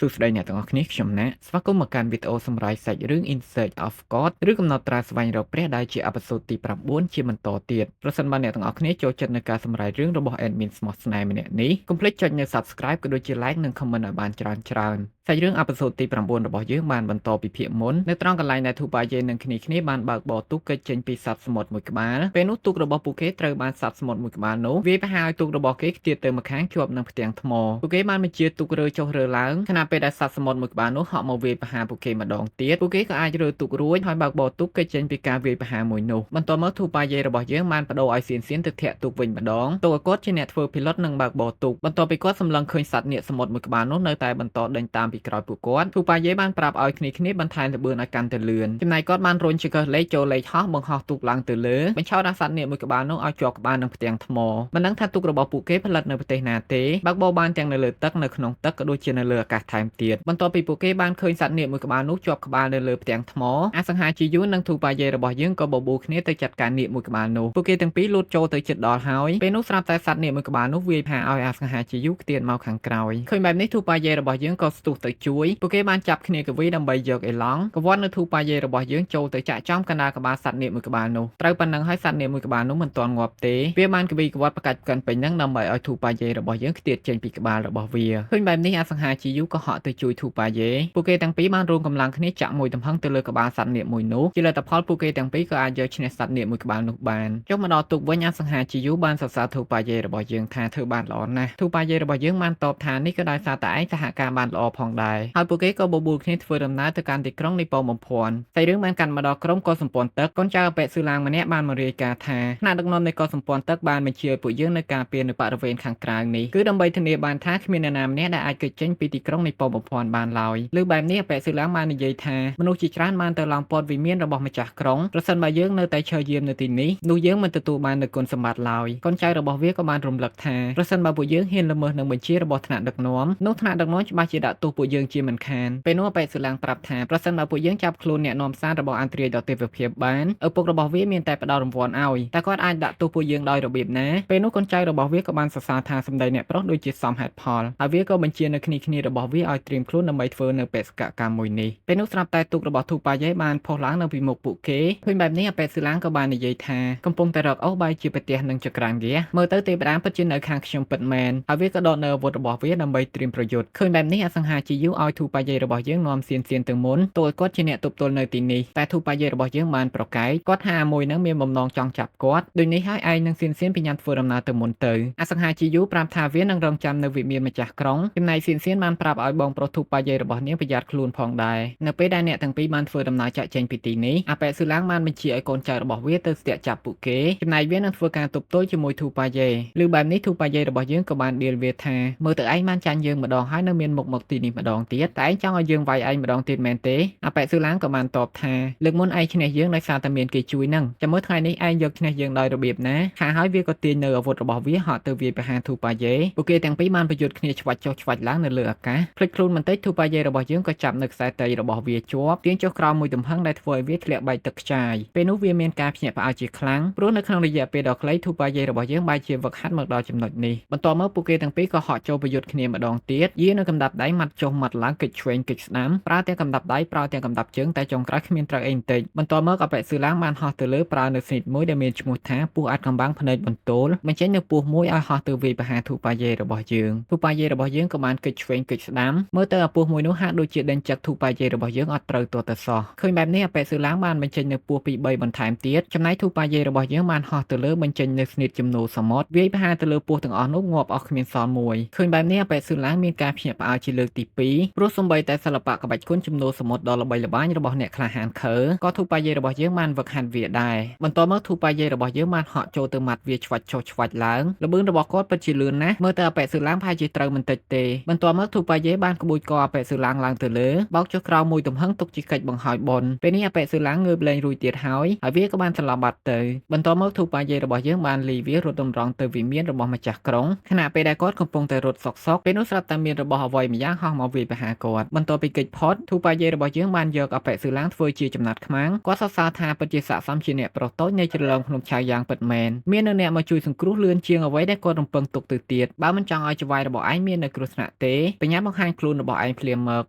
សួស្តីអ្នកទាំងអស់គ្នាខ្ញុំណាក់ស្វាគមន៍មកកាន់វីដេអូសម្រាយសាច់រឿង In Search of God ឬកំណត់ត្រាស្វែងរកព្រះដែលជាepisode ទី9ជាបន្តទៀតប្រសិនបើអ្នកទាំងអស់គ្នាចូលចិត្តនៅការសម្រាយរឿងរបស់ admin ស្មោះស្នេហ៍ម្នាក់នេះកុំភ្លេចចុចនៅ Subscribe ក៏ដូចជា Like និង Comment ឲ្យបានច្រើនច្រើនសាច់រឿង episode ទី9របស់យើងបានបន្តពីភាគមុននៅត្រង់កន្លែងដែលធូប៉ាយេនិងគ្នាគ្នាបានបើកបរទូកគេចចេញពីសត្វសមុទ្រមួយក្បាលពេលនោះទូករបស់ពួកគេត្រូវបានសត្វសមុទ្រមួយក្បាលនោះវាយប្រហារឲ្យទូករបស់គេខ្ទាតទៅម្ខាងជាប់នឹងផ្ទាំងថ្មពួកគេបានបញ្ជាទូករើចុះរើឡើងខណៈពេលដែលសត្វសមុទ្រមួយក្បាលនោះហក់មកវាយប្រហារពួកគេម្ដងទៀតពួកគេក៏អាចរើទូករួចហើយបើកបរទូកគេចចេញពីការវាយប្រហារមួយនោះបន្ទាប់មកធូប៉ាយេរបស់យើងបានបដូរឲ្យសៀនសៀនទៅធាក់ទូកវិញម្ដងទូកឲ្យគាត់ជាអ្នកធ្វើ pilot និងបើកបរទូកបន្ទាប់ពីគាត់សម្លឹងឃើញសត្វនាគសមុទ្រមួយក្បាលនោះនៅតែបន្តដេញតាមពីក្រោយពួកគាត់ធូប៉ាយេបានប្រាប់ឲ្យគ្នាគ្នាបន្ថែមល្បឿនឲ្យកាន់តែលឿនចំណែកគាត់បានរុញចង្កឹះលេខចូលលេខហោះបង្ហោះទូកឡើងទៅលើបញ្ឆោតអាសត្វនាគមួយក្បាលនោះឲ្យជាប់ក្បាលនឹងផ្ទាំងថ្មមិនដឹងថាទូករបស់ពួកគេផលិតនៅប្រទេសណាទេបើកបរបានទាំងនៅលើទឹកនៅក្នុងទឹកក៏ដូចជានៅលើអាកាសថែមទៀតបន្ទាប់ពីពួកគេបានឃើញសត្វនាគមួយក្បាលនោះជាប់ក្បាលនៅលើផ្ទាំងថ្មអាសង្ហាជាយូននិងធូប៉ាយេរបស់យើងក៏បបួលគ្នាទៅចាត់ការនាគមួយក្បាលនោះពួកគេទាំងពីរលូតចូលទៅជិតដល់ហើយពេលនោះស្រាប់តែសត្វនាគមួយក្បាលនោះវាយផាឲ្យអាសង្ហាជាយូខ្ទាតមកខាងក្រោយឃើញបែបនេះធូប៉ាយេរបស់យើងក៏ស្ទុះទៅជួយពួកគេបានចាប់គ្នាកវីដើម្បីយកអេឡង់កវត្តនៅធូប៉ាយេរបស់យើងចូលទៅចាក់ចំកណ្ដាលក្បាលសត្វនាគមួយក្បាលនោះត្រូវប៉ុណ្ណឹងហើយសត្វនាគមួយក្បាលនោះមិនទាន់ងាប់ទេវាបានកវីកវត្តផ្កាច់ផ្កិនពេញហ្នឹងដើម្បីឲ្យធូប៉ាយេរបស់យើងខ្ទាតចេញពីក្បាលរបស់វាឃើញបែបនេះអាសង្ហាជាយូក៏ហក់ទៅជួយធូប៉ាយេពួកគេទាំងពីរបានរួមកម្លាំងគ្នាចាក់មួយទំហឹងទៅលើក្បាលសត្វនាគមួយនោះជាលទ្ធផលពួកគេទាំងពីរក៏អាចយកឈ្នះសត្វនាគមួយក្បាលនោះបានចុះមកដល់ទូកវិញអាសង្ហាជាយូបានសរសើរធូប៉ាយេរបស់យើងថាធ្វើបានល្អណាស់ធូប៉ាយេរបស់យើងបានតបថានេះក៏ដោយសារតែឯងសហការបានល្អផងដែរហើយពួកគេក៏បបួលគ្នាធ្វើដំណើរទៅកាន់ទីក្រុងនៃប៉បំភ័ណ្ឌសាច់រឿងបានកាន់មកដល់ក្រុមកុសម្ព័ន្ធទឹកកូនចៅអបិស៊ូឡាងម្នាក់បានមករាយការណ៍ថាថ្នាក់ដឹកនាំនៃកុសម្ព័ន្ធទឹកបានបញ្ជាឲ្យពួកយើងនៅការពារនៅបរិវេណខាងក្រៅនេះគឺដើម្បីធានាបានថាគ្មានអ្នកណាម្នាក់ដែលអាចគេចចេញពីទីក្រុងនៃប៉បំភ័ណ្ឌបានឡើយលើបែបនេះអបិស៊ូឡាងបាននិយាយថាមនុស្សជាច្រើនបានទៅឡោមព័ទ្ធវិមានរបស់ម្ចាស់ក្រុងប្រសិនបើយើងនៅតែឈរយាមនៅទីនេះនោះយើងមិនទទួលបាននូវគុណសម្បត្តិឡើយកូនចៅរបស់វាក៏បានរំលឹកថាប្រសិនបើពួកយើងហ៊ានល្មើសនឹងបញ្ជារបស់ថ្នាក់ដឹកនាំនោះថ្នាក់ដឹកនាំច្បាស់ជាដាក់ទោសពួកយើងជាមិនខានពេលនោះអបិស៊ូឡាងប្រាប់ថាប្រសិនបើពួកយើងចាប់ខ្លួនអ្នកនាំសាររបស់អន្តរាយដ៏ទេវភាពបានឪពុករបស់វាមានតែផ្ដល់រង្វាន់ឲ្យតែគាត់អាចដាក់ទោសពួកយើងដោយរបៀបណាពេលនោះកូនចៅរបស់វាក៏បានសរសើរថាសម្ដីអ្នកប្រុសដូចជាសមហេតុផលហើយវាក៏បញ្ជានៅគ្នាគ្នារបស់វាឲ្យត្រៀមខ្លួនដើម្បីធ្វើនៅបេសកកម្មមួយនេះពេលនោះស្រាប់តែទូករបស់ធូប៉ាយេបានផុសឡើងនៅពីមុខពួកគេឃើញបែបនេះអបិស៊ូឡាងក៏បាននិយាយថាកំពុងតែរកអូសបែរជាប្រទេសនឹងចក្រានហ្គាសមើលទៅទេវតាពិតជានៅខាងខ្ញុំពិតមែនហើយវាក៏ដកនៅអាវុធរបស់វាដើម្បីត្រៀមប្រយុទ្ធឃើញបែបនេះអសង្ហាជាយូឲ្យធូប៉ាយេរបស់យើងនាំសៀនសៀនទៅមុនទោះឲ្យគាត់ជាអ្នកទប់ទល់នៅទីនេះតែធូប៉ាយេរបស់យើងបានប្រកែកគាត់ថាមួយនឹងមានបំណងចង់ចាប់គាត់ដូចនេះហើយឯងនឹងសៀនសៀនប្រញាប់ធ្វើដំណើរទៅមុនទៅអសង្ហាជាយូប្រាប់ថាវានឹងរងចាំនៅវិមានម្ចាស់ក្រុងចំណែកសៀនសៀនបានប្រាប់ឲ្យបងប្រុសធូប៉ាយេរបស់នាងប្រយ័ត្នខ្លួនផងដែរនៅពេលដែលអ្នកទាំងពីរបានធ្វើដំណើរចាក់ចេញពីទីនេះអាប៉ែស៊ូឡាងបានបញ្ជាឲ្យកូនចៅរបស់វាទៅស្ទាក់ចាប់ពួកគេចំណែកវានឹងធ្វើការទប់ទល់ជាមួយធូប៉ាយេឬបែបនេះធូប៉ាយេរបស់យើងក៏បានដៀលវាថាមើលទៅឯងបានចាញ់យើងម្ដងហើយនៅមានមុខមកទីនេះម្ដងទៀតតែឯងចង់ឲ្យយើងវាយឯងម្ដងទៀតមែនទេអាប៉ែស៊ូឡាងក៏បានតបថាលើកមុនឯងឈ្នះយើងដោយសារតែមានគេជួយនឹងចាំមើលថ្ងៃនេះឯងយកឈ្នះយើងដោយរបៀបណាខាហើយវាក៏ទាញនៅអាវុធរបស់វាហក់ទៅវាយប្រហារធូប៉ាយេពួកគេទាំងពីរបានប្រយុទ្ធគ្នាឆ្វាច់ចុះឆ្វាច់ឡើងនៅលើអាកាសភ្លេចខ្លួនបន្តិចធូប៉ាយេរបស់យើងក៏ចាប់នៅខ្សែត្រីរបស់វាជាប់ទាញចុះក្រោមមួយទំហឹងដែលធ្វើឲ្យវាធ្លាក់បែកទឹកខ្ចាយពេលនោះវាមានការភ្ញាក់ផ្អើលជាខ្លាំងព្រោះនៅក្នុងរយៈពេលដ៏ខ្លីធូប៉ាយេរបស់យើងបែរជាវឹកហាត់មកដល់ចំណុចនេះបន្ទាប់មកពួកគេទាំងពីរក៏ហក់ចូលប្រយុទ្ធគ្នាម្ដងទៀតយានៅកំដាប់ដៃម៉ាត់ចុះម៉ាត់ឡើងកិច្ចឆ្វេងកិច្ចស្ដាំប្រើទាំងកំដាប់ដៃប្រើទាំងកំដាប់ជើងតែចុងក្រោយគ្មានត្រូវអីបន្តិចបន្ទាប់មកអបិស៊ូឡាងបានហោះទៅលើប្រើនៅស្និតមួយដែលមានឈ្មោះថាពស់អាចកំបាំងភ្នែកបន្ទោលបញ្ចេញនៅពស់មួយឲ្យហោះទៅវាយប្រហារធូប៉ាយេរបស់យើងធូប៉ាយេរបស់យើងក៏បានកិច្ចឆ្វេងកិច្ចស្ដាំមើលទៅអាពស់មួយនោះហាក់ដូចជាដេញចឹកធូប៉ាយេរបស់យើងអត់ត្រូវទាល់តែសោះឃើញបែបនេះអបិស៊ូឡាងបានបញ្ចេញនៅពស់ពី3បន្ថែមទៀតចំណែកធូប៉ាយេរបស់យើងបានហោះទៅលើបញ្ចេញនៅស្និតជំនួសមុទ្រវាយប្រហារទៅលើពស់ទាំងអស់នោះងាប់អស់គ្មានសល់មួយឃើញបែបនេះអបិស៊ូឡាងមានការភ្ញាក់ផ្អើលជាលើកទី2ព្រោះសំបីតែសិល្បៈក្បាច់គុណជំនួសមុទ្រដ៏ល្បីល្បាញរបស់អ្នកក្លាហានខើក៏ធូប៉ាយេរបស់យើងបានវឹកហាត់វាដែរបន្ទាប់មកធូប៉ាយេរបស់យើងបានហក់ចូលទៅម៉ាត់វាឆ្វាច់ចុះឆ្វាច់ឡើងលបឿនរបស់គាត់ពិតជាលឿនណាស់មើលទៅអបិស៊ូឡាងប្រហែលជាត្រូវមិនតិចទេបន្ទាប់មកធូប៉ាយេបានក្បួចកអបិស៊ូឡាងឡើងទៅលើបោកចុះក្រោមមួយទំហឹងទុកជាកិច្ចបង្ហើយបុណ្យពេលនេះអបិស៊ូឡាងងើបលែងរួចទៀតហើយហើយវាក៏បានសន្លប់បាត់ទៅបន្ទាប់មកធូប៉ាយេរបស់យើងបានលីវារត់តម្រង់ទៅវិមានរបស់ម្ចាស់ក្រុងខណៈពេលដែលគាត់កំពុងតែរត់សុកសុកពេលនោះស្រាប់តែមានរបស់អ្វីម្យ៉ាងហោះមក មកវាយប្រហារគាត់បន្ទាប់ពីគេចផុតធូប៉ាយេរបស់យើងបានយកអបិស៊ឺឡាងធ្វើជាចំណាត់ខ្មាំងគាត់សរសើរថាពិតជាស័ក្តិសមជាអ្នកប្រុសតូចនៃជ្រលងភ្នំឆៅយ៉ាងពិតមែនមាននៅអ្នកមកជួយសង្គ្រោះលឿនជាងអ្វីដែលគាត់រំពឹងទុកទៅទៀតបើមិនចង់ឲ្យចៅហ្វាយរបស់ឯងមាននៅគ្រោះថ្នាក់ទេបញ្ញាបង្ហាញខ្លួនរបស់ឯងភ្លាមមក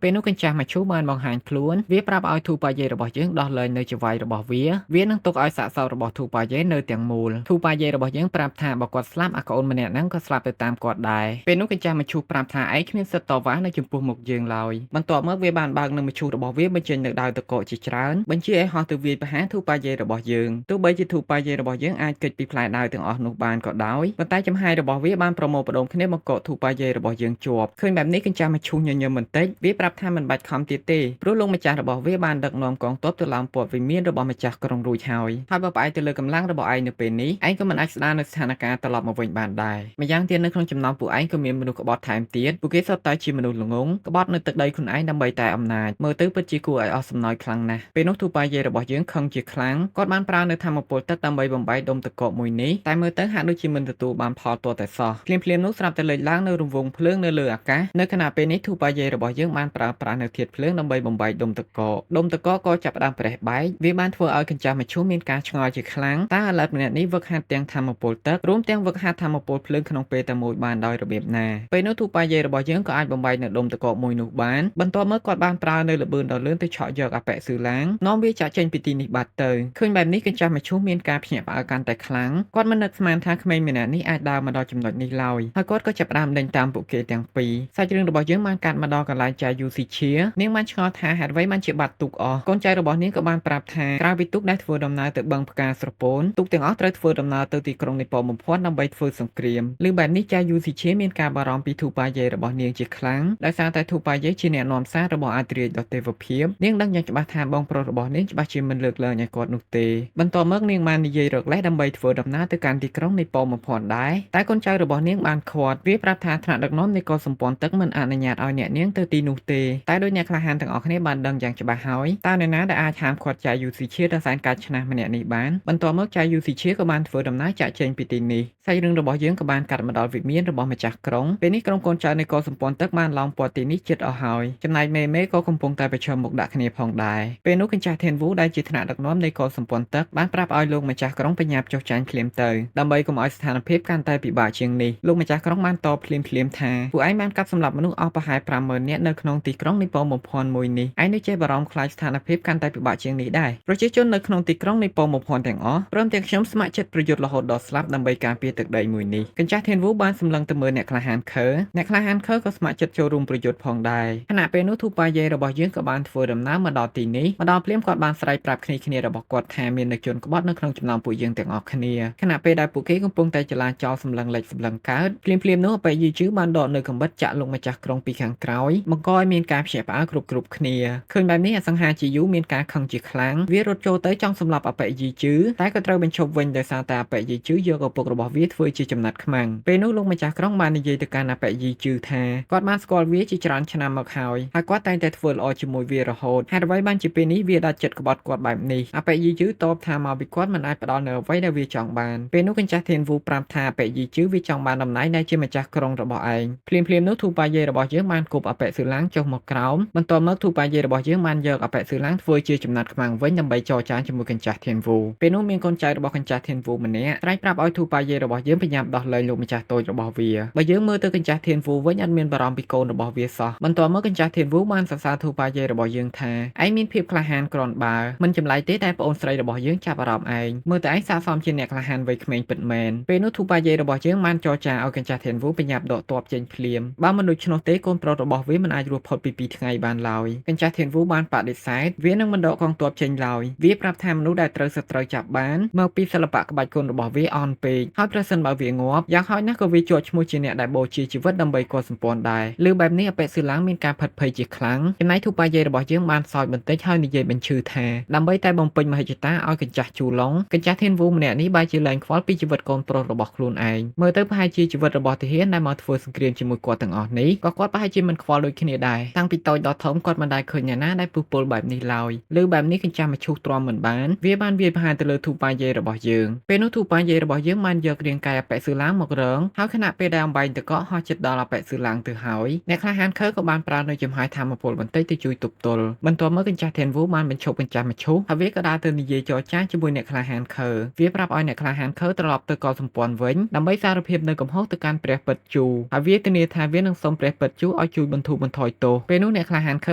ពេលនោះកញ្ចាស់មឈូបានបង្ហាញខ្លួនវាប្រាប់ឲ្យធូប៉ាយេរបស់យើងដោះលែងនៅចៅហ្វាយរបស់វាវានឹងទុកឲ្យសាកសពរបស់ធូប៉ាយេនៅទាំងមូលធូប៉ាយេរបស់យើងប្រាប់ថាបើគាត់ស្លាប់អាកូនម្នាក់ហ្នឹងក៏ស្លាប់ទៅតាមគាត់ដែរពេលនោះកញ្ចាស់មឈូប្រាប់ថាឯងគ្មានសិទ្ធិតវ៉ានៅចំពោះមុខយើងឡើយបន្ទាប់មកវាបានបើកនឹងមឈូសរបស់វាបញ្ចេញនៅដាវតកកជាច្រើនបញ្ជាឲ្យហោះទៅវាយប្រហារធូប៉ាយេរបស់យើងទោះបីជាធូប៉ាយេរបស់យើងអាចគេចពីផ្លែដាវទាំងអស់នោះបានក៏ដោយប៉ុន្តែចំហាយរបស់វាបានប្រមូលផ្ដុំគ្នាមកកកធូប៉ាយេរបស់យើងជាប់ឃើញបែបនេះកញ្ចាស់មឈូសញញឹមបន្តិចវាប្រាប់ថាមិនបាច់ខំទៀតទេព្រោះលោកម្ចាស់របស់វាបានដឹកនាំកងទ័ពទៅឡោមព័ទ្ធវិមានរបស់ម្ចាស់ក្រុងរួចហើយហើយបើផ្អែកទៅលើកម្លាំងរបស់ឯងនៅពេលនេះឯងក៏មិនអាចស្ដារនៅស្ថានភាពត្រឡប់មកវិញបានដែរម្យ៉ាងទៀតនៅក្នុងចំណោមពួកឯងក៏មានមនុស្សក្បត់ថែមទៀតពួកគេសុទ្ធតែជាមនុស្សល្ងងក្បត់នៅទឹកដីខ្លួនឯងដើម្បីតែអំណាចមើលទៅពិតជាគួរឲ្យអស់សំណើចខ្លាំងណាស់ពេលនោះទូប៉ាយេរបស់យើងខឹងជាខ្លាំងគាត់បានប្រើនៅធម្មពលទឹកដើម្បីបំបែកដុំទឹកកកមួយនេះតែមើលទៅហាក់ដូចជាមិនទទួលបានផលទាល់តែសោះភ្លាមៗនោះស្រាប់តែលេចឡើងនៅរង្វង់ភ្លើងនៅលើអាកាសនៅខណៈពេលនេះទូប៉ាយេរបស់យើងបានប្រើប្រាស់នៅធាតុភ្លើងដើម្បីបំបែកដុំទឹកកកដុំទឹកកកក៏ចាប់ផ្ដើមប្រេះបែកវាបានធ្វើឲ្យកញ្ចាស់មឈូសមានការឆ្ងល់ជាខ្លាំងតើអាឡិតម្នាក់នេះវឹកហាត់ទាំងធម្មពលទឹករួមទាំងវឹកហាត់ធម្មពលភ្លើងក្នុងពេលតែមួយបានដោយរបៀបណាពេលនោះទូប៉ាយេរបស់យើងក៏អាចបំបែកនៅដុំទឹកកកមួយនោះបានបន្ទាប់មកគាត់បានប្រើនៅល្បឿនដ៏លឿនទៅឆក់យកអបិស៊ឺឡាងនាំវាចាក់ចេញពីទីនេះបាត់ទៅឃើញបែបនេះកញ្ចាស់មឈូសមានការភ្ញាក់ផ្អើលកាន់តែខ្លាំងគាត់មិននឹកស្មានថាក្មេងម្នាក់នេះអាចដើរមកដល់ចំណុចនេះឡើយហើយគាត់ក៏ចាប់ផ្ដើមដេញតាមពួកគេទាំងពីរសាច់រឿងរបស់យើងបានកាត់មកដល់កន្លែងចាយូស៊ីឈានាងបានឆ្ងល់ថាហេតុអ្វីបានជាបាត់ទូកអស់កូនចៅរបស់នាងក៏បានប្រាប់ថាក្រៅពីទូកដែលធ្វើដំណើរទៅបឹងផ្កាស្រពោនទូកទាំងអស់ត្រូវធ្វើដំណើរទៅទីក្រុងនៃប៉មបំភាន់ដើម្បីធ្វើសង្គ្រាមឬបែបនេះចាយូស៊ីឈាមានការបារម្ភពីធូប៉ាយេរបស់នាងជាខ្លាំងដោយសារតែធូប៉ាយេជាអ្នកនាំសាររបស់អាត្រាចដ៏ទេវភាពនាងដឹងយ៉ាងច្បាស់ថាបងប្រុសរបស់នាងច្បាស់ជាមិនលើកលែងឲ្យគាត់នោះទេបន្ទាប់មកនាងបាននិយាយរកលេសដើម្បីធ្វើដំណើរទៅកាន់ទីក្រុងនៃប៉មបំភាន់ដែរតែកូនចៅរបស់នាងបានឃាត់វាប្រាប់ថាថ្នាក់ដឹកនាំនៃកុលសម្ព័ន្ធទឹកមិនអនុញ្ញាតឲ្យអ្នកនាងទៅទីនោះទេតែដោយអ្នកក្លាហានទាំងអស់គ្នាបានដឹងយ៉ាងច្បាស់ហើយតើអ្នកណាដែលអាចហាមឃាត់ចៅយូស៊ីឈាដ៏សែនកាច់ឆ្នះម្នាក់នេះបានបន្ទាប់មកចៅយូស៊ីឈាក៏បានធ្វើដំណើរចាក់ចេញពីទីនេះសាច់រឿងរបស់យើងក៏បានកាត់មកដល់វិមានរបស់ម្ចាស់ក្រុងពេលនេះក្រុមកូនចៅនៃកុលសម្ព័ន្ធទឹកបានឡោមព័ទ្ធទីនេះជិតអស់ហើយចំណែកមេមេក៏កំពុងតែប្រឈមមុខដាក់គ្នាផងដែរពេលនោះកញ្ចាស់ធានវូដែលជាថ្នាក់ដឹកនាំនៃកុលសម្ព័ន្ធទឹកបានប្រាប់ឲ្យលោកម្ចាស់ក្រុងបញ្ញាប់ចុះចាញ់ភ្លាមទៅដើម្បីកុំឲ្យស្ថានភាពកាន់តែពិបាកជាងនេះលោកម្ចាស់ក្រុងបានតបភ្លាមភ្លាមថាពួកឯងបានកាប់សម្លាប់មនុស្សអស់ប្រហែល50000នាក់នៅក្នុងទីក្រុងនៃប៉មបំភាន់មួយនេះឯងនៅចេះបារម្ភខ្លាចស្ថានភាពកាន់តែពិបាកជាងនេះដែរប្រជាជននៅក្នុងទីក្រុងនៃប៉មបំភាន់ទាំងអស់ព្រមទាំងខ្ញុំស្ម័គ្រចិត្តប្រយុទ្ធរហូតដល់ស្លាប់ដើម្បីការពារទឹកដីមួយនេះកញ្ចាស់ធានវូបានសម្លឹងទៅមើលអ្នកក្លាហានខើអ្នកក្លាហានខើក៏ស្ម័គ្រចិត្តចូលរួមប្រយុទ្ធផងដែរខណៈពេលនោះធូប៉ាយេរបស់យើងក៏បានធ្វើដំណើរមកដល់ទីនេះមកដល់ភ្លាមគាត់បានស្រែកប្រាប់គ្នាគ្នារបស់គាត់ថាមាននៅជនក្បត់នៅក្នុងចំណោមពួកយើងទាំងអស់គ្នាខណៈពេលដែលពួកគេកំពុងតែចលាចលសម្លឹងលិចសម្លឹងកើតភ្លាមភ្លាមនោះអបិយីជឺបានដកនៅកំបិតចាក់លោកម្ចាស់ក្រុងពីខាងក្រោយបង្កឲ្យមានការភ្ញាក់ផ្អើលគ្រប់គ្រប់គ្នាឃើញបែបនេះអសង្ហាជាយូមានការខឹងជាខ្លាំងវារត់ចូលទៅចង់សម្លាប់អបិយីជឺតែក៏ត្រូវបញ្ឈប់វិញដោយសារតែអបិយីជឺយកឪពុករបស់វាធ្វើជាចំណាត់ខ្មាំងពេលនោះលោកម្ចាស់ក្រុងបាននិយាយទៅកាន់អបិយីជឺថាគាត់បានស្គាល់វាជាច្រើនឆ្នាំមកហើយហើយគាត់តែងតែធ្វើល្អជាមួយវារហូតហេតុអ្វីបានជាពេលនេះវាដាច់ចិត្តក្បត់គាត់បែបនេះអបិយីជឺតបថាមកពីគាត់មិនអាចផ្ដល់នៅអ្វីដែលវាចង់បានពេលនោះកញ្ចាស់ធានវូប្រាប់ថាអបិយីជឺវាចង់បានតំណែងដែលជាម្ចាស់ក្រុងរបស់ឯងភ្លាមៗនោះធូប៉ាយេរបស់យើងបានគប់អបិស៊ឺឡាងចុះមកក្រោមបន្ទាប់មកធូប៉ាយេរបស់យើងបានយកអបិស៊ឺឡាងធ្វើជាចំណាត់ខ្មាំងវិញដើម្បីចរចាជាមួយកញ្ចាស់ធានវូពេលនោះមានកូនចៅរបស់កញ្ចាស់ធានវូម្នាក់ស្រែកប្រាប់ឲ្យធូប៉ាយេរបស់យើងប្រញាប់ដោះលែងលោកម្ចាស់តូចរបស់វាបើយើងមើលទៅកញ្ចាស់ធានវូវិញអត់មានបារម្ភពីកូនរបស់វាសោះបន្ទាប់មកកញ្ចាស់ធានវូបានសរសើរធូប៉ាយេរបស់យើងថាឯងមានភាពក្លាហានគ្រាន់បើមិនចម្លែកទេតែប្អូនស្រីរបស់យើងចាប់អារម្មណ៍ឯងមើលតែឯងស័ក្តិសមជាអ្នកក្លាហានវ័យក្មេងពិតមែនពេលនោះធូប៉ាយេរបស់យើងបានចរចាឲ្យកញ្ចាស់ធានវូប្រញាប់ដកទ័ពចេញភ្លាមបើមិនដូច្នោះទេកូនប្រុសរបស់វាមិនអាចរស់ផុតពី2ថ្ងៃបានឡើយកញ្ចាស់ធានវូបានបដិសេធវានឹងមិនដកកងទ័ពចេញឡើយវាប្រាប់ថាមនុស្សដែលត្រូវសត្រូវចាប់បានមកពីសិល្បៈក្បាច់គុណរបស់វាអន់ពេកហើយប្រសិនបើវាងាប់យ៉ាងហោចណាស់ក៏វាជាប់ឈ្មោះជាអ្នកដែលបូជាជីវិតដើម្បីកសម្ព័ន្ធដែរឬបែបនេះអបិស៊ឺឡាងមានការផិតភ័យជាខ្លាំងចំណែកធូប៉ាយេរបស់យើងបានសើចបន្តិចហើយនិយាយបញ្ឈឺថាដើម្បីតែបំពេញមហិច្ឆតាឲ្យកញ្ចាស់ជូឡុងកញ្ចាស់ធានវូម្នាក់នេះបែរជាលែងខ្វល់ពីជីវិតកូនប្រុសរបស់ខ្លួនឯងមើលទៅប្រហែលជាជីវិតរបស់ទាហានដែលមកធ្វើសង្គ្រាមជាមួយគាត់ទាំងអស់នេះក៏គាត់ប្រហែលជាមិនខ្វល់ដូចគ្នាដែរតាំងពីតូចដល់ធំគាត់មិនដែលឃើញអ្នកណាដែលពុះពុលបែបនេះឡើយឬបែបនេះកញ្ចាស់មឈូសទ្រាំមិនបានវាបានវាយប្រហារទៅលើធូប៉ាយេរបស់យើងពេលនោះធូប៉ាយេរបស់យើងបានយករាងកាយអបិស៊ឺឡាងមករងហើយខណៈពេលដែលអំបែងតកកហោះចិត្តដល់អបិស៊ឺឡាងទៅហើយអ្នកក្លាហាន ហានខើក៏បានប្រើនៅចំហាយធម្មពលបន្តិចទៅជួយទប់ទល់បន្ទាប់មកកញ្ចាស់ធានវូបានបញ្ឈប់កញ្ចាស់មឈូសហើយវាក៏ដើរទៅនិយាយចរចាជាមួយអ្នកក្លាហានខើវាប្រាប់ឲ្យអ្នកក្លាហានខើត្រឡប់ទៅកុលសម្ព័ន្ធវិញដើម្បីសារភាពនៅកំហុសទៅកាន់ព្រះពិតជូហើយវាធានាថាវានឹងសុំព្រះពិតជូឲ្យជួយបន្ធូរបន្ថយទោសពេលនោះអ្នកក្លាហានខើ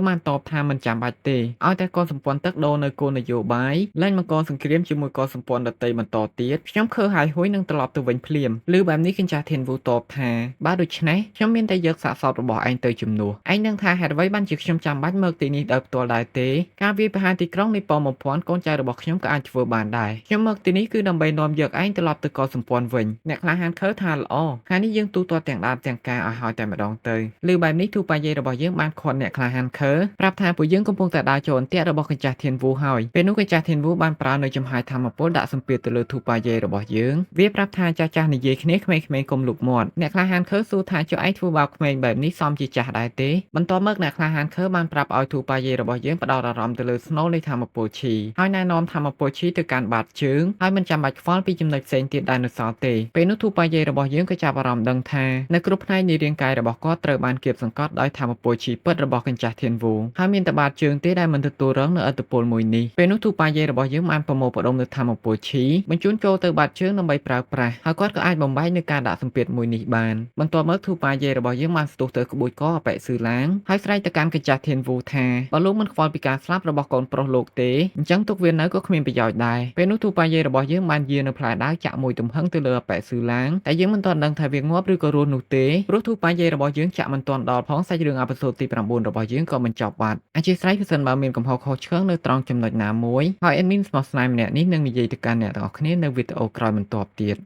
បានតបថាមិនចាំបាច់ទេឲ្យតែកុលសម្ព័ន្ធទឹកដូរនៅគោលនយោបាយលែងបង្កសង្គ្រាមជាមួយកុលសម្ព័ន្ធដតីបន្តទៀតខ្ញុំខើហើយហួយនឹងត្រឡប់ទៅវិញភ្លាមឬបែបនេះកញ្ចាស់ធានវូតបថាបើដូច្នេះខ្ញុំមានតែយកសាកសពរបស់ឯងទៅជំនួសឯងនឹងថាហេតុអ្វីបានជាខ្ញុំចាំបាច់មកទីនេះដោយផ្ទាល់ដែរទេការវាយប្រហារទីក្រុងនៃប៉ម1000កូនចៅរបស់ខ្ញុំក៏អាចធ្វើបានដែរខ្ញុំមកទីនេះគឺដើម្បីនាំយកឯងត្រឡប់ទៅកុលសម្ព័ន្ធវិញអ្នកក្លាហានខើថាល្អថ្ងៃនេះយើងទូទាត់ទាំងដើមទាំងការឲ្យហើយតែម្ដងទៅឬបែបនេះទូប៉ាយេរបស់យើងបានខាត់អ្នកក្លាហានខើប្រាប់ថាពួកយើងកំពុងតែដើរចូលអន្ទាក់របស់កញ្ចាស់ធានវូហើយពេលនោះកញ្ចាស់ធានវូបានប្រើនៅចំហាយធម្មពលដាក់សម្ពាធទៅលើទូប៉ាយេរបស់យើងវាប្រាប់ថាចាស់ចាស់និយាយគ្នាក្មេងៗកុំលុកមាត់អ្នកក្លាហានខើសួរថាចុះឯងធ្វើបាបក្មេងបែបនេះសមជាចាស់ដែរទេបន្ទាប់មកអ្នកក្លាហានខើបានប្រាប់ឲ្យទូប៉ាយេរបស់យើងផ្ដោតអារម្មណ៍ទៅលើស្នូលនៃធម្មពលឈីហើយណែនាំធម្មពលឈីទៅកាន់បាតជើងហើយមិនចាំបាច់ខ្វល់ពីចំណុចផ្សេងទៀតដែលនៅសល់ទេពេលនោះទូប៉ាយេរបស់យើងក៏ចាប់អារម្មណ៍ដឹងថានៅគ្រប់ផ្នែកនៃរាងកាយរបស់គាត់ត្រូវបានគៀបសង្កត់ដោយធម្មពលឈីពិតរបស់កញ្ចាស់ធានវូហើយមានតែបាតជើងទេដែលមិនទទួលរងនៅឥទ្ធិពលមួយនេះពេលនោះទូប៉ាយេរបស់យើងបានប្រមូលផ្ដុំនូវធម្មពលឈីបញ្ជូនចូលទៅបាតជើងដើម្បីប្រើប្រាស់ហើយគាត់ក៏អាចបំបែកនៅការដាក់សម្ពាធមួយនេះបានបន្ទាប់មកទូប៉ាយេរបស់យើងបានស្ទុះទៅក្បួចកអបិសឺឡាងហើយស្រែកទៅកាន់កញ្ចាស់ធានវូថាបើលោកមិនខ្វល់ពីការស្លាប់របស់កូនប្រុសលោកទេអញ្ចឹងទុកវានៅក៏គ្មានប្រយោជន៍ដែរពេលនោះទូប៉ាយេរបស់យើងបានយានៅផ្លែដាវចាក់មួយទំហឹងទៅលើអបិសឺឡាងតែយើងមិនទាន់ដឹងថាវាងាប់ឬក៏រស់នោះទេព្រោះទូប៉ាយេរបស់យើងចាក់មិនទាន់ដល់ផងសាច់រឿងអភិសូតទី9របស់យើងក៏បញ្ចប់បាត់អធិស្ឋានប្រសិនបើមានកំហុសខុសឆ្គងនៅត្រង់ចំណុចណាមួយហើយ admin ស្មោះស្នេហ៍ម្នាក់នេះនឹងនិយាយទៅកាន់អ្នកទាំងអស់គ្នានៅវីដេអូក្រោយបន្ទាប់ទៀត។